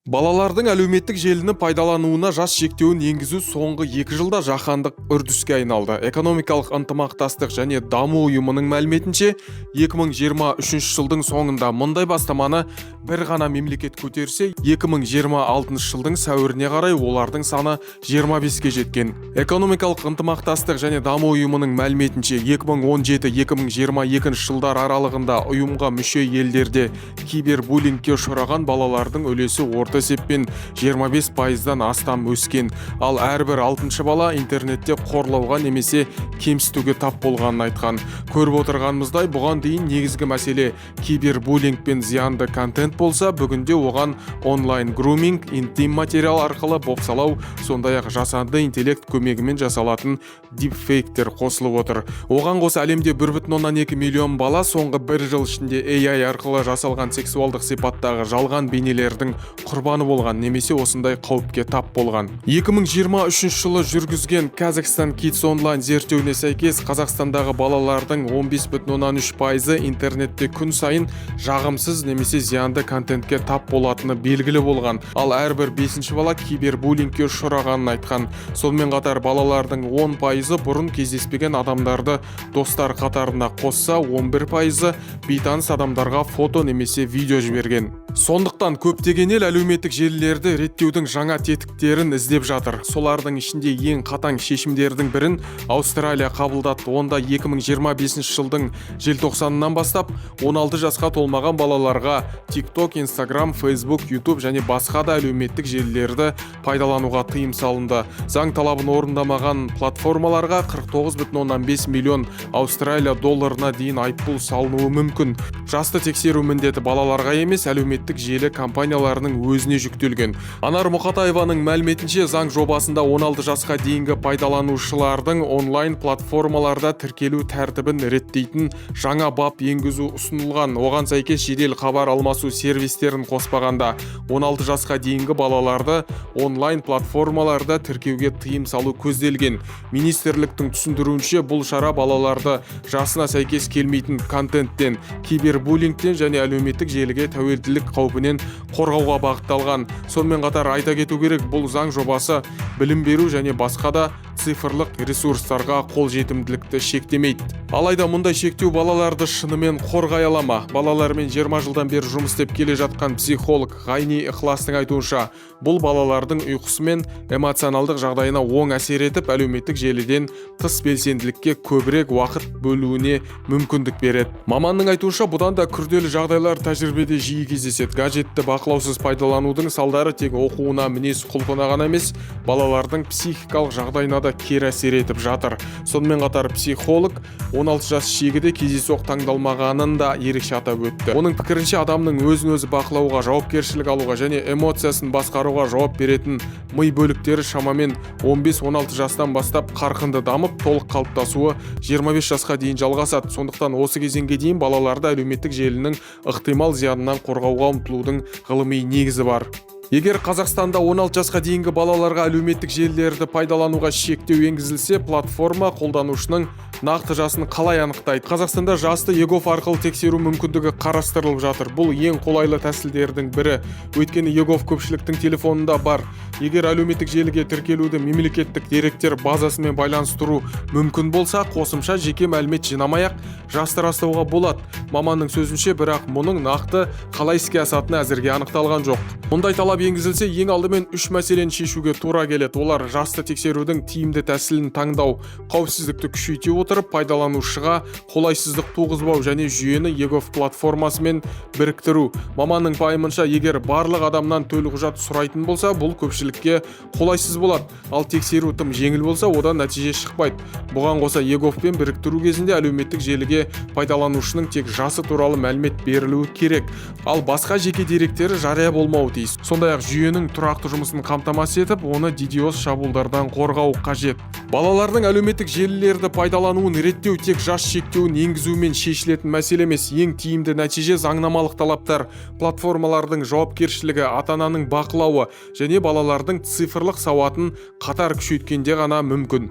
Балалардың әлеуметтік желіні пайдалануына жас шектеуін енгізу соңғы 2 жылда жаһандық үрдіске айналды. Экономикалық ынтымақтастық және даму ұйымының мәліметінше, 2023 жылдың соңында мұндай бастаманы бір ғана мемлекет көтерсе, 2026 жылдың сәуіріне қарай олардың саны 25-ке жеткен. Экономикалық ынтымақтастық және даму ұйымының мәліметінше, 2017-2022 жылдар аралығында ұйымға мүше елдерде кибербуллингке ұшыраған балалардың үлесі орта есеппен 25%-дан астам өскен. Ал әрбір алтыншы бала интернетте қорлауға немесе кемсітуге тап болғанын айтқан. Көріп отырғанымыздай, бұған дейін негізгі мәселе кибербуллинг пен зиянды контент болса, бүгінде оған онлайн груминг, интим материал арқылы бопсалау, сондай-ақ жасанды интеллект көмегімен жасалатын дипфейктер қосылып отыр. Оған қоса, әлемде 1,2 миллион бала соңғы бір жыл ішінде AI арқылы жасалған сексуалдық сипаттағы жалған бейнелердің құрбаны болған немесе осындай қауіпке тап болған. 2023 жылы жүргізген Kazakhstan Kids Online зерттеуіне сәйкес, Қазақстандағы балалардың 15,3%-ы интернетте күн сайын жағымсыз немесе зиянды контентке тап болатыны белгілі болған. Ал әрбір бесінші бала кибербуллингке ұшырағанын айтқан. Сонымен қатар, балалардың 10%-ы бұрын кездеспеген адамдарды достар қатарына қосса, 11%-ы бейтаныс адамдарға фото немесе видео жіберген. Сондықтан көптеген ел әлеуметтік желілерді реттеудің жаңа тетіктерін іздеп жатыр. Солардың ішінде ең қатаң шешімдердің бірін Аустралия қабылдады. Онда 2025 жылдың желтоқсанынан бастап 16 жасқа толмаған балаларға TikTok, Instagram, Facebook, YouTube және басқа да әлеуметтік желілерді пайдалануға тыйым салынды. Заң талабын орындамаған платформаларға 49,5 миллион Аустралия долларына дейін айыппұл салынуы мүмкін. Жасты тексеру міндеті балаларға емес, әлеуметтік желі компанияларының өзіне жүктелген. Анар Мұқатаеваның мәліметінше, заң жобасында 16 жасқа дейінгі пайдаланушылардың онлайн платформаларда тіркелу тәртібін реттейтін жаңа бап енгізу ұсынылған. Оған сәйкес, жедел хабар алмасу сервистерін қоспағанда, 16 жасқа дейінгі балаларды онлайн платформаларда тіркеуге тыйым салу көзделген. Министрліктің түсіндіруінше, бұл шара балаларды жасына сәйкес келмейтін контенттен, кибербуллингтен және әлеуметтік желіге тәуелділік қаупінен қорғауға бағытталған. Сонымен қатар, айта кету керек, бұл заң жобасы білім беру және басқа да цифрлық ресурстарға қолжетімділікті шектемейді. Алайда мұндай шектеу балаларды шынымен қорғай ала ма? Балалармен 20 жылдан бері жұмыс істеп келе жатқан психолог Ғайни Ықыластың айтуынша, бұл балалардың ұйқысы мен эмоционалдық жағдайына оң әсер етіп, әлеуметтік желіден тыс белсенділікке көбірек уақыт бөлуіне мүмкіндік береді. Маманның айтуынша, бұдан да күрделі жағдайлар тәжірибеде жиі кездеседі. Гаджетті бақылаусыз пайдаланудың салдары тек оқуына, мінез құлқына ғана емес, балалардың психикалық жағдайына да кері әсер етіп жатыр. Сонымен қатар, психолог 16 жас шегі де кездейсоқ таңдалмағанын да ерекше атап өтті. Оның пікірінше, адамның өзін өзі бақылауға, жауапкершілік алуға және эмоциясын басқаруға жауап беретін ми бөліктері шамамен 15-16 жастан бастап қарқынды дамып, толық қалыптасуы 25 жасқа дейін жалғасады. Сондықтан осы кезеңге дейін балаларды әлеуметтік желінің ықтимал зиянынан қорғауға ұмтылудың ғылыми негізі бар. Егер Қазақстанда 16 жасқа дейінгі балаларға әлеуметтік желілерді пайдалануға шектеу енгізілсе, платформа қолданушының нақты жасын қалай анықтайды? Қазақстанда жасты eGov арқылы тексеру мүмкіндігі қарастырылып жатыр. Бұл ең қолайлы тәсілдердің бірі, өйткені eGov көпшіліктің телефонында бар. Егер әлеуметтік желіге тіркелуді мемлекеттік деректер базасымен байланыстыру мүмкін болса, қосымша жеке мәлімет жинамай ақ жасты растауға болады. Маманның сөзінше, бірақ мұның нақты қалай іске асатыны әзірге анықталған жоқ. Мұндай талап енгізілсе, ең алдымен үш мәселені шешуге тура келеді. Олар: жасты тексерудің тиімді тәсілін таңдау, қауіпсіздікті күшейте отырып пайдаланушыға қолайсыздық туғызбау және жүйені eGov платформасымен біріктіру. Маманның пайымынша, егер барлық адамнан төлқұжат сұрайтын болса, бұл көпшілікке қолайсыз болады. Ал тексеру тым жеңіл болса, одан нәтиже шықпайды. Бұған қоса, eGov-пен біріктіру кезінде әлеуметтік желіге пайдаланушының тек жасы туралы мәлімет берілуі керек, ал басқа жеке деректері жария болмауы тиіс. Сондай-ақ жүйенің тұрақты жұмысын қамтамасыз етіп, оны DDoS шабуылдардан қорғау қажет. Балалардың әлеуметтік желілерді пайдалануын реттеу тек жас шектеуін енгізумен шешілетін мәселе емес. Ең тиімді нәтиже заңнамалық талаптар, платформалардың жауапкершілігі, ата-ананың бақылауы және балалардың цифрлық сауатын қатар күшейткенде ғана мүмкін.